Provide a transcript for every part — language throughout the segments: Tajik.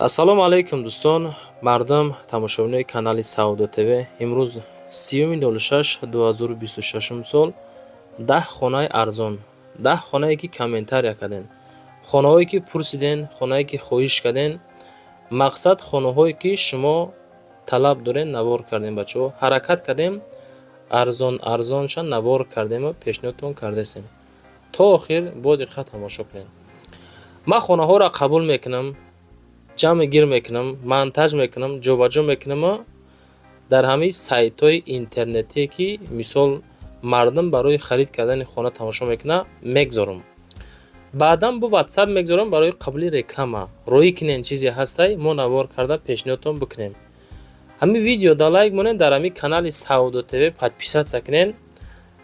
Ассалому алайкум, дӯстон, мардум, тамошобинои канали Савдо ТВ. Имрӯз 30.06.2026 сол, 10 хонаи арзон, 10 хонае ки комментария карден, хонаҳое ки пурсиден, хонае ки хоҳиш карден, мақсад хонаҳое ки шумо талаб дорен, навор кардем. Бачаҳо, ҳаракат кардем, арзон арзонша навор кардему пешниҳодтон кардесем. То охир бо диққат тамошо кунед. Ман хонаҳоро қабул мекунам, ҷамъи гир мекунам, монтаж мекунам, ҷобаҷо мекунаму дар ҳамаи сайтҳои интернетие ки мисол мардум барои харид кардани хона тамошо мекунад, мегзорам. Баъдан бо Ватсап мегзорам барои қабули реклама. Роӣ кунен, чизе ҳастай, мо навор карда пешниҳодтон бикунем. Ҳамин видео да лайк монен, дар ҳамин канали Савдо ТВ подписаться кунен.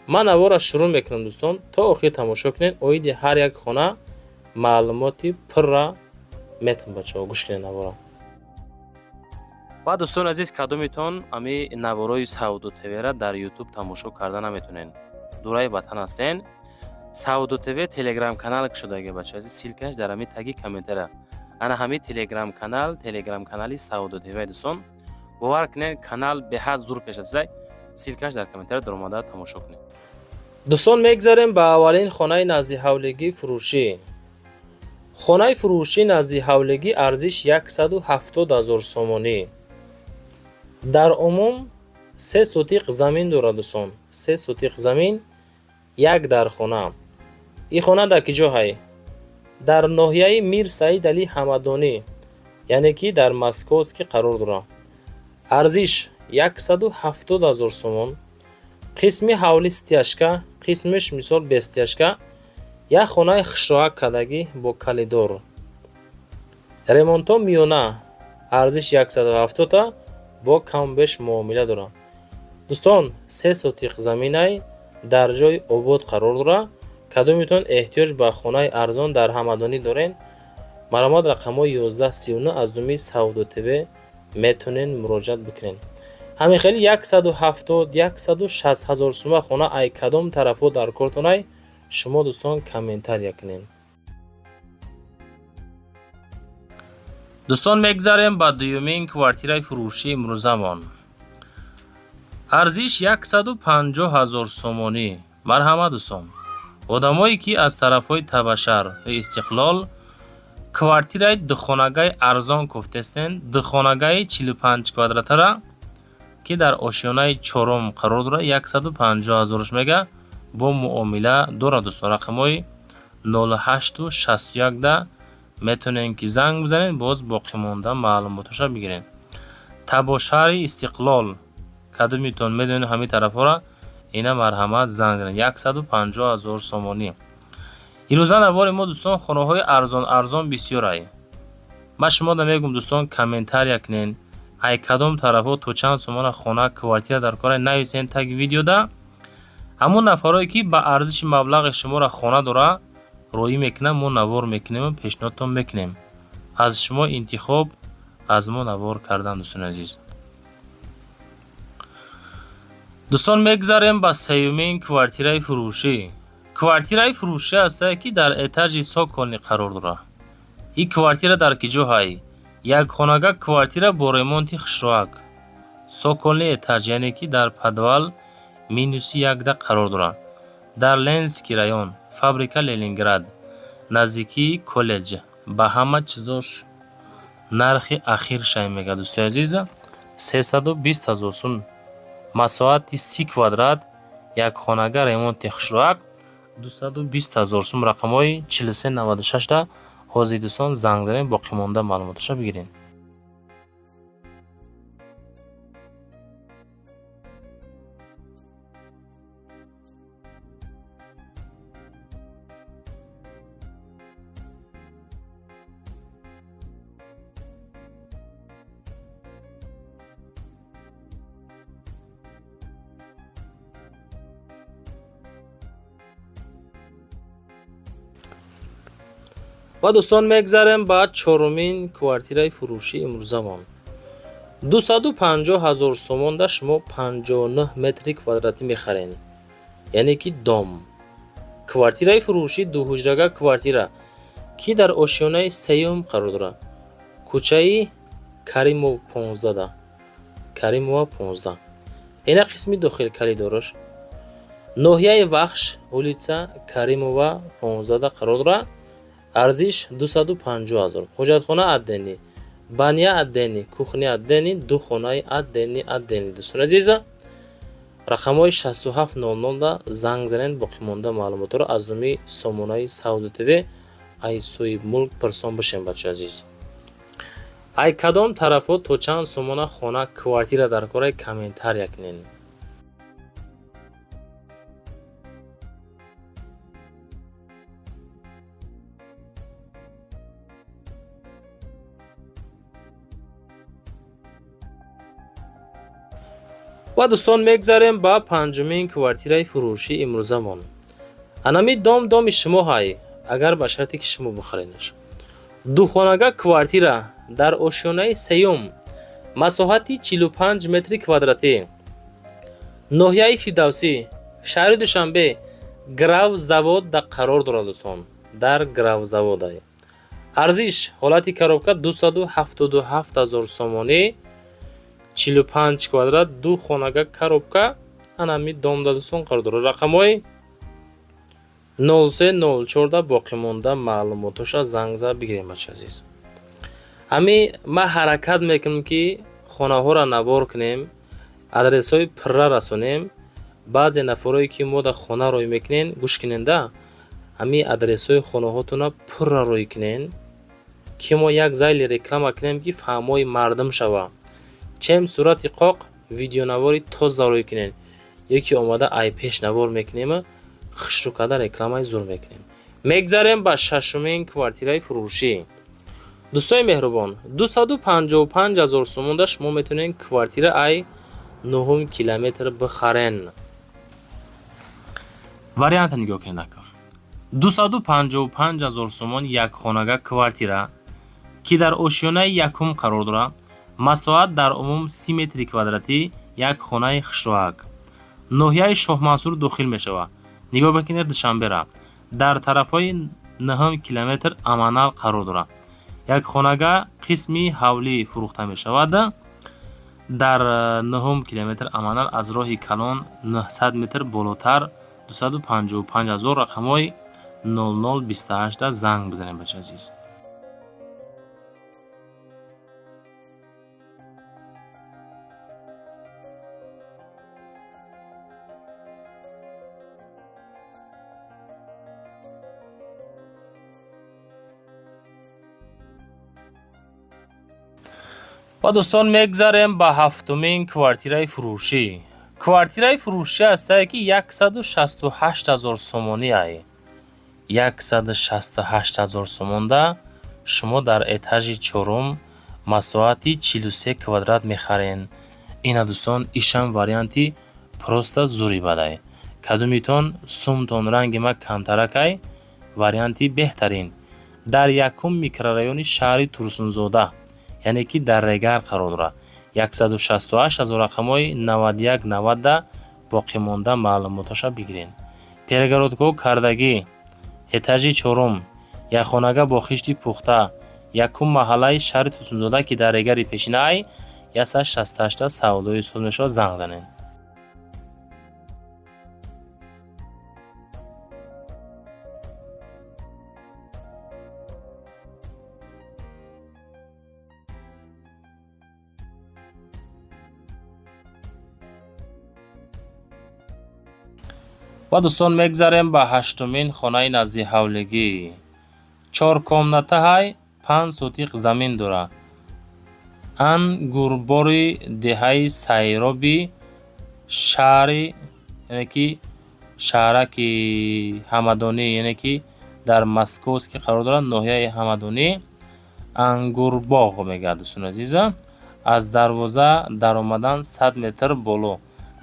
Ман наворро шурӯъ мекунам, дӯстон, то охир тамошо кунен. Оиди ҳар як хона маълумоти пурра метам. Бачаҳо, гӯш кунед навора. Ва дӯстони азиз, кадомитон ами наворои Савдо ТВра дар Ютуб тамошо карда наметонен, дураи ватан ҳастен, Савдо ТВ телеграм канал кушодаги, бача азиз, ссылка ш дар ҳами таги комментария. Ана ҳами телеграм канал, телеграм канали Савдо ТВ. Дӯстон, бовар кунед, канал беҳад зур пеш рафтаи. Ссылка ш дар комментария, даромада тамошо кунед. Дӯстон, мегзарем ба аввалин хонаи назди ҳавлигӣ фурӯшӣ. Хонаи фурӯшӣ назди ҳавлигӣ, арзиш 170 000 сомонӣ. Дар умум 3 сотиқ замин дорад, дӯстон, 3 сотиқ замин, як дархона. Ин хона дар ки ҷо ҳай? Дар ноҳияи Мир Саид Али Ҳамадонӣ, яъне ки дар Московский қарор дорад. Арзиш 170 000 сомон. Қисми ҳавли стяжка, қисмиш мисол без стяжка. Як хонаи хушроҳак кардагӣ бо коридор, ремонтҳо миёна. Арзиш 170-та, бо камбеш муомила дорад. Дӯстон, 3 сотиқ заминай, дар ҷои обод қарор дорад. Кадомитон эҳтиёҷ ба хонаи арзон дар Ҳамадонӣ дорен, марҳамат, рақамҳои 1139 аз номи Савдо ТВ метавонед муроҷиат бикунед. Ҳамин хели 170, 160 000 сума хона ай кадом тарафҳо дар кортонай, шумо, дӯстон, комментария кунед. Дӯстон, мегзарем ба дуюмин квартираи фурӯшии имрӯзамон. Арзиш 150 000 сомонӣ. Марҳамат, дӯстон, одамое ки аз тарафҳои Табашар Истиқлол квартираи духонагаи арзон кофтестен, духонагаи 45 квадратара, ки дар ошёнаи чорум қарор дорад, 150 000-ш мега, бо муомила дорад. Дӯстон, рақамҳои 0861 да метавонед ки занг бизанед, боз боқимонда маълумотоша бигиред. Табошаҳри Истиқлол, кадомитон медонед ҳамин тарафҳоро, ина марҳамат, занг занед. 150 000 сомонӣ. Ирӯза навори мо, дӯстон, хонаҳои арзон арзон бисёрай. Ман шумода мегӯм, дӯстон, комментария кунед, ай кадом тарафҳо то чанд сомона хона, квартира дар кора, нависен таги видеода. Ҳамон нафарое ки ба арзиши маблағи шуморо хона дора, роӣ мекунам, мо навор мекунему пешниҳодтон мекунем. Аз шумо интихоб, аз мо навор кардан, дӯстони азиз. Дӯстон, мегзарем ба сеюмин квартираи фурӯшӣ. Квартираи фурӯшӣ ҳастае, ки дар этажи цокольный қарор дорад. Ин квартира дар ки ҷо ҳай? Якхонага квартира бо ремонти хушроак, цокольный этаж, яъне ки дар подвал минуси якда қарор дорад, дар Ленинский район, фабрика Ленинград, наздикии коллеҷ. Ба ҳама чизош нархи ахир шай мега, дӯстои азиз, 320 000 сум. Масоҳати 30 квадрат, якхонага, ремонти хушроак, 220 000 сум. Рақамҳои 4396-да ҳозир, дӯстон, занг занед, боқимонда маълумоташа бигиред. Ва дӯстон, мегзарем ба чорумин квартираи фурӯшии имрӯзамон. 250 000 сомонда шумо 59 метри квадратӣ мехаред, яъне ки дом. Квартираи фурӯшӣ, дуҳуҷрага квартира, ки дар ошёнаи сеюм қарор дорад. Кӯчаи Каримов 15-да. Каримова 15. Ина қисми дохил коридораш. Ноҳияи Вахш, улица Каримова 15-да қарор дорад. Арзиш 250 ҳазор. Ҳоҷатхона отдельный, баня отдельный, кухня отдельный, ду хонаи отдельный отдельный. Дӯстони азиза, рақамҳои 6700-да занг занед, боқимонда маълумотҳоро аз номи сомонаи Савдо ТВ ай соҳибмулк пурсон бошем, бачаи азиз. Ай кадом тарафҳо то чанд сомона хона квартира дар кораи комментария кунед. Ва дӯстон, мегзарем ба панҷумин квартираи фурӯши имрӯзамон. Анами дом доми шумо ҳай, агар ба шарте ки шумо бихаренаш. Духонага квартира дар ошёнаи сеюм, масоҳати 45 метри квадратӣ, ноҳияи Фирдавсӣ, шаҳри Душанбе, Гравзавод да қарор дорад, дӯстон, дар Гравзаводай. Арзиш ҳолати коробка 277 ҳазор сомонӣ, 45 квадрат, ду хонага коробка, анами домда, дӯстон, қарор дорад. Рақамҳои 0304-да боқимонда маълумотоша занг зад бигирем, бачаи азиз. Ҳами ман ҳаракат мекунам, ки хонаҳоро навор кунем, адресҳои пурра расонем. Баъзе нафарое ки мо дар хона рӯй мекунен, гӯш куненда, ҳами адресҳои хонаҳотона пурра рӯй кунен, ки мо як зайли реклама кунем, ки фаҳмои мардум шава. Чем сурати қоқ видеонавори тоза рӯй кунен, ёки омада ай пеш навор мекунем, хушрӯ карда рекламаи зур мекунем. Мегзарем ба шашумин квартираи фурӯшӣ. Дӯстони меҳрубон, 255 ҳазор сомонда шумо метавонед квартира ай нуҳум километр бихарен. Варианта нигоҳ кунед, ака. 255 ҳазор сомон як хонага квартира, ки дар ошёнаи якум қарор дорад, масоҳат дар умум 30 метри квадратӣ, як хонаи хушроак. Ноҳияи Шоҳмансур дохил мешавад. Нигоҳ бикунед Душанбера. Дар тарафҳои нуҳум километр Аманал қарор дорад. Як хонага қисми ҳавлӣ фурӯхта мешавад. Дар нуҳум километр Аманал аз роҳи калон 900 метр болотар, 255 ҳазор, рақамҳои 0028-да занг бизанед, бачаи азиз. Ва дӯстон, мегзарем ба ҳафтумин квартираи фурӯшӣ. Квартираи фурӯшӣ ҳастае, ки 168 ҳазор сомонӣ ай. 168 ҳазор сомонда шумо дар этажи чорум масоҳати 43 квадрат мехарен. Ина дӯстон, ишам варианти просто зури бадай. Кадумитон сумтон ранги ма камтаракай, варианти беҳтарин. Дар якум микрорайони шаҳри Турсунзода, яъне ки дар Регар қарор дорад. 168 ҳазор, рақамҳои 9190-да боқимонда маълумотҳоша бигирен. Перегородкаҳо кардагӣ, этажи чорум, якхонага бо хишти пухта, якум маҳаллаи шаҳри Турсунзода, ки дар Регари пешина ай, 168-да савдои соз мешавад, занг занед. Ва дӯстон, мегзарем ба ҳаштумин хонаи назди ҳавлигӣ. Чор комната ҳай, 5 сотиқ замин дорад. Ангурбори деҳаи Сайроби шаҳри, яъне ки шаҳраки Ҳамадонӣ, яъне ки дар Московский қарор дорад, ноҳияи Ҳамадонӣ, Ангурбоғ мегӯяд, дӯстони азиза. Аз дарвоза даромадан 100 метр боло,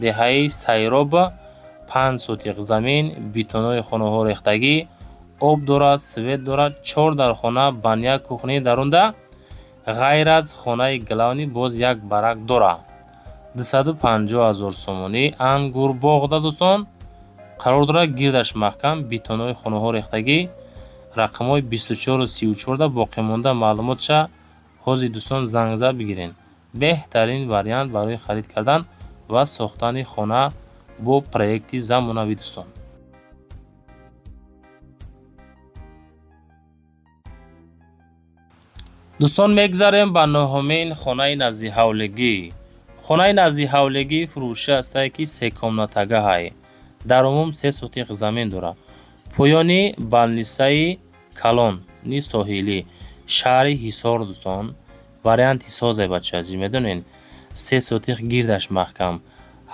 деҳаи Сайроб, 5 сотиқ замин, бетонҳои хонаҳо рехтагӣ, об дорад, свет дорад, чор дар хона, баня, кухни дарунда, ғайр аз хонаи главный боз як барак дорад. 250 ҳазор сомонӣ Ангурбоғда, дӯстон, қарор дорад, гирдаш маҳкам, бетонҳои хонаҳо рехтагӣ, рақамҳои 2434-да боқимонда маълумотша Ҳозир, дӯстон, занг зад бигирен. Беҳтарин вариант барои харид кардан ва сохтани хона бо проекти замонавӣ, дӯстон. Дӯстон, мегзарем ба нӯҳумин хонаи наздиҳавлигӣ. Хонаи наздиҳавлигӣ фурӯшӣ ҳастае, ки секомнатагаҳай, дар умум 3 сотиқ замин дорад. Поёни балнисаи калони соҳилӣ, шаҳри Ҳисор, дӯстон. Варианти созе, бачаазиз, медонед, 3 сотиқ гирдаш маҳкам,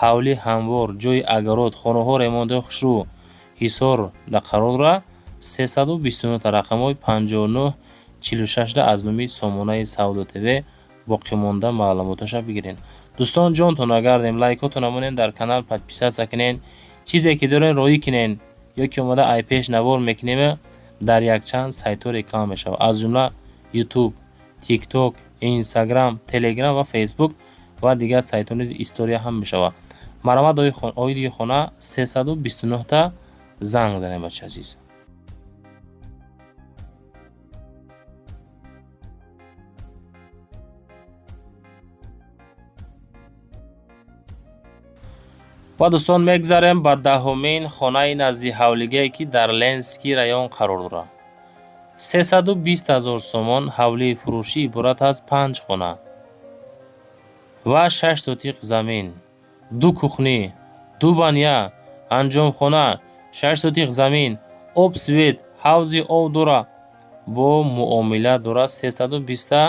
ҳавли ҳамвор, ҷои огород, хонаҳо ремонтҳои хушрӯ. Ҳисор дар қарор дорад. 329 рақамҳои 59 46 аз номи сомонаи Савдо ТВ боқимонда маълумоташа бигиред. Дӯстон, ҷонтон нагардем, лайкотона монед, дар канал подписаться кунед, чизе ки дорен, роӣ кунед ё ки омада айпеш навор мекунем, дар якчанд сайтҳо реклама мешавад, аз ҷумла Ютуб, Тикток, Инстаграм, Телеграм ва Фейсбук ва дигар сайтҳо низ история ҳам мешавад. Марҳамат, оиди хона 329-та занг занед, бача азиз. Ва, дӯстон, мегзарем ба даҳумин хонаи наздиҳавлигие, ки дар Ленинский район қарор дорад. 320 000 сомон. Ҳавлии фурӯшӣ иборат аз панҷ хона ва 6 сотиқ замин, ду кухни, ду баня, анҷомхона, 6 сотиқ замин, об, свет, ҳавзи об дора, бо муомила дорад. 320-та.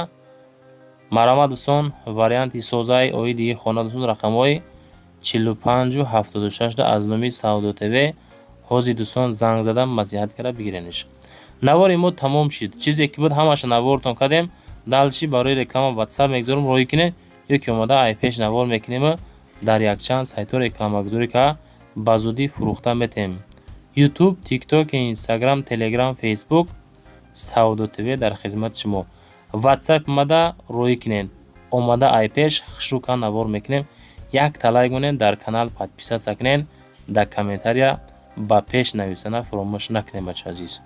Марҳамат, дӯстон, варианти созаи оиди хона, дӯстон, рақамҳои 45-у 76 аз номи Савдо ТВ. Ҳозир, дӯстон, занг зада, маслиҳат карда бигирениш. Навори мо тамом шуд. Чизе ки буд, ҳамаша навортон кардем. Дальше барои реклама Ватсап мегузорем, роҳӣ кунед ё ки омада айпеш навор мекунем, дар якчанд сайтҳо рекламагузорӣ карда, ба зудӣ фурӯхта метем. Ютуб, Тикток, Инстаграм, Телеграм, Фейсбук, Савдо ТВ дар хизмати шумо. Ватсап омада роҳӣ кунед, омада айпеш хушрӯ навор мекунем. Якта лайк монед, дар канал подписаться кунед, дар комментария ба пеш нависана фаромӯш накунед, бача азиз.